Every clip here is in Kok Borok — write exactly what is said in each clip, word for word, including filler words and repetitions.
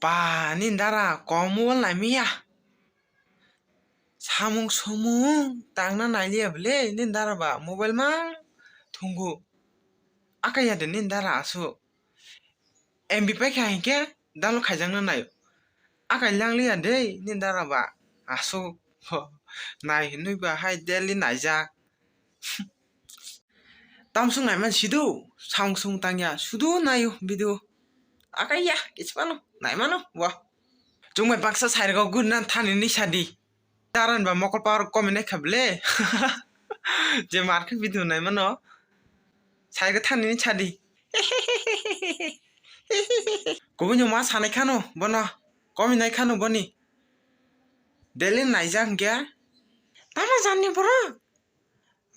Ba, nini dara kom mobile naimaya. Samung sumung tangna nailiya bwle nini dara ba, mobile mang thungo. Akaiya de nini dara aswk. M B paikha hinkhe download khaijakna naio. Akai langliya de nini dara ba aswk. Nai hinwi ba hai daily naijak. Tamswk naimani sido, samung sumung tangya, sudo naio video. Akaiya, kichmano, naimano, wa. Chwngbai baksa sairgo gurina thani ni sadi. Taran ba mokol power komi naikha bwle. Je mar khe video naimano. Sairgo thani ni sadi. Kubui no ma sanai khano, bono. Komi nai khano boni. Daily naijak hinkhe. Tamo jani borok?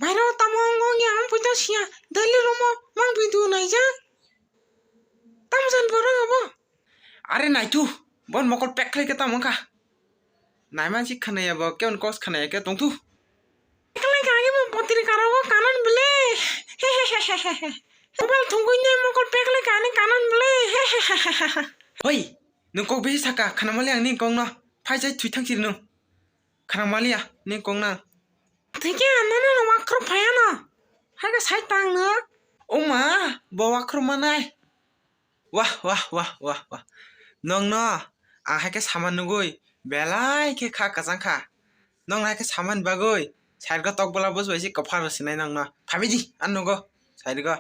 Bairo tamo wng wng ya, ang poito siya. Daily room o mang video naijak. Tamo jani borok abo? Are naitu, bon mokol pek khlai khe tamo wngkha. Naima si khwnaya bo, keboni kos khwnaya khe tongthu. Pek khlai kha, age bo potrika rogo kanan bwle. Mobile thungwi nai mokol pek khlai kha ani kanan bwle. Hoi, nwng kok bisi saka, khwnamali ang nini kokno. Phai jai thwi thang siri nwng. Khwnamaliya nini kokno. Thikhe ano no wakhro phaiya no. Haikhe sai tang no. O ma, bo wakhro manai. Wah, wah, wah, wah, wah. Nongno ang haikhe sama nugui belai khe kha kwchang kha. Nong haikhe samani bagwi side go tok bola bwsbai se kwphar rw sinai nongno. Phabi di, ang nugo side go.